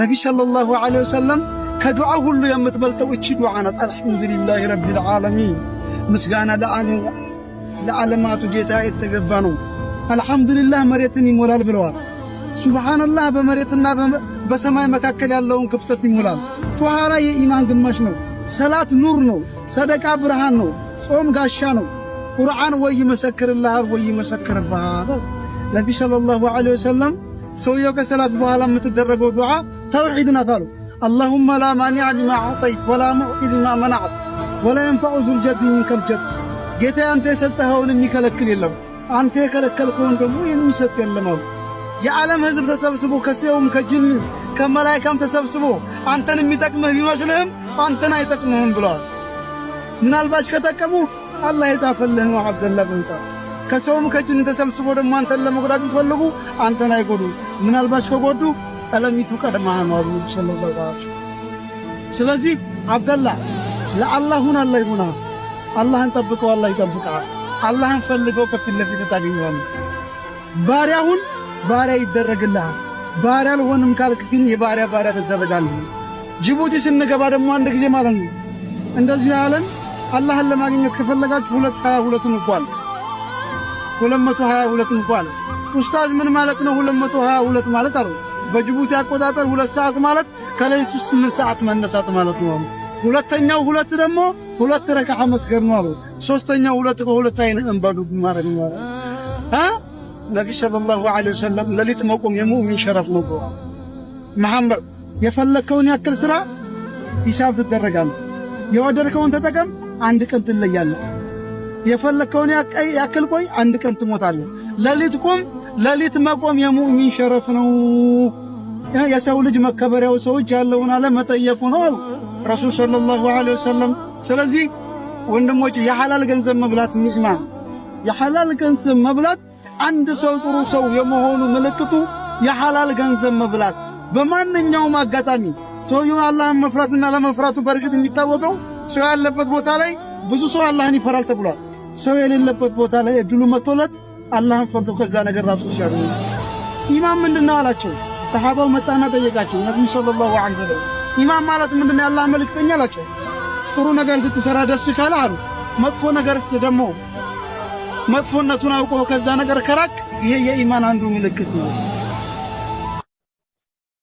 ነቢ صلى الله عليه وسلم ከዱዓ ሁሉ የምትበልጠው እቺ ዱዓ ናት። الحمد لله رب العالمين፣ ምስጋና ለዓለማቱ ጌታ የተገባ ነው። አልሐምዱሊላህ መሬትን ይሞላል ብለዋል። ሱብሓነላህ በመሬትና በሰማይ መካከል ያለውን ክፍተት ይሞላል። ጧሃራ የኢማን ግማሽ ነው። ሰላት ኑር ነው። ሰደቃ ብርሃን ነው። ጾም ጋሻ ነው። ቁርአን ወይ ይመሰክርልሃል ወይ ይመሰክርብሃል። ነቢ صلى الله عليه وسلم ሰውየው ከሰላት በኋላ የምትደረገው ዱዓ ተውሒድ ናት አሉ። اللهم لا مانع لما أعطيت ولا معطي لما منعت ولا ينفع ذا الجد منك الجد። ጌታ አንተ የሰጠኸውን የሚከለክል የለም፣ አንተ የከለከልከውን ደግሞ የሚሰጥ የለም አሉ። የዓለም ሕዝብ ተሰብስቦ ከሰውም ከጅን ከመላይካም ተሰብስቦ አንተን የሚጠቅምህ ቢመስልህም አንተን አይጠቅምህም ብለዋል። ምናልባች ከጠቀሙ አላህ የጻፈልህ ነው። አብደላ ብንጣ ከሰውም ከጅን ተሰብስቦ ደግሞ አንተን ለመጉዳት ቢፈልጉ አንተን አይጎዱ። ምናልባች ከጎዱ ቀለሚቱ ቀድማህ ነው አሉ صلى الله عليه وسلم። ስለዚህ አብደላ ለአላህ ሁን፣ አላህ ይሁና። አላህን ጠብቀው፣ አላህ ይጠብቅሃል። አላህን ፈልገው ከፊት ለፊት ታገኘዋለህ። ባሪያ ሁን፣ ባሪያ ይደረግልሃል። ባሪያ አልሆንም ካልክ ግን የባሪያ ባሪያ ትደረጋለህ። ጅቡቲ ስንገባ ደግሞ አንድ ጊዜ ማለት ነው እንደዚሁ ያለን አላህን ለማግኘት ከፈለጋችሁ 222ን እንኳን 222 እንኳን። ኡስታዝ ምን ማለት ነው 222 ማለት አሉ። በጅቡቲ አቆጣጠር 2 ሰዓት ማለት ከሌሊቱ 8 ሰዓት መነሳት ማለት ነው አሉ። ሁለተኛው ሁለት ደግሞ ሁለት ረካዓ መስገድ ነው አሉ። ሶስተኛው ሁለት ከሁለት አይን እንባ ዱብ ማድረግ ነው አሉ። አ ነቢ صلى الله عليه وسلم ሌሊት መቆም የሙእሚን شرف ነው ብለዋል። መሐመድ የፈለግከውን ያክል ስራ ሂሳብ ትደረጋለህ። የወደድከውን ተጠቀም፣ አንድ ቀን ትለያለህ። የፈለግከውን ያክል ቆይ፣ አንድ ቀን ትሞታለህ። ሌሊት ቁም። ሌሊት መቆም የሙእሚን شرف ነው። የሰው ልጅ መከበሪያው ሰዎች ያለውን አለ መጠየቁ ነው አሉ ረሱል صلى الله عليه وسلم። ስለዚህ ወንድሞች የሐላል ገንዘብ መብላት نعمة፣ የሐላል ገንዘብ መብላት አንድ ሰው ጥሩ ሰው የመሆኑ ምልክቱ የሐላል ገንዘብ መብላት። በማንኛውም አጋጣሚ ሰውየው አላህን መፍራትና ለመፍራቱ በእርግጥ የሚታወቀው ሰው ያለበት ቦታ ላይ ብዙ ሰው አላህን ይፈራል ተብሏል። ሰው የሌለበት ቦታ ላይ እድሉ መጥቶለት አላህን ፈርቶ ከዛ ነገር ራሱ ሲያሉ ኢማን ምንድነው አላቸው። ሰሓባው መጣና ጠየቃቸው ነብዩ صلى الله عليه وسلم ኢማን ማለት ምንድነው የአላህ መልእክተኛ አላቸው። ጥሩ ነገር ስትሰራ ደስ ካለ አሉት። መጥፎ ነገር ደግሞ መጥፎነቱን አውቆ ከዛ ነገር ከራቅ ይሄ የኢማን አንዱ ምልክት ነው።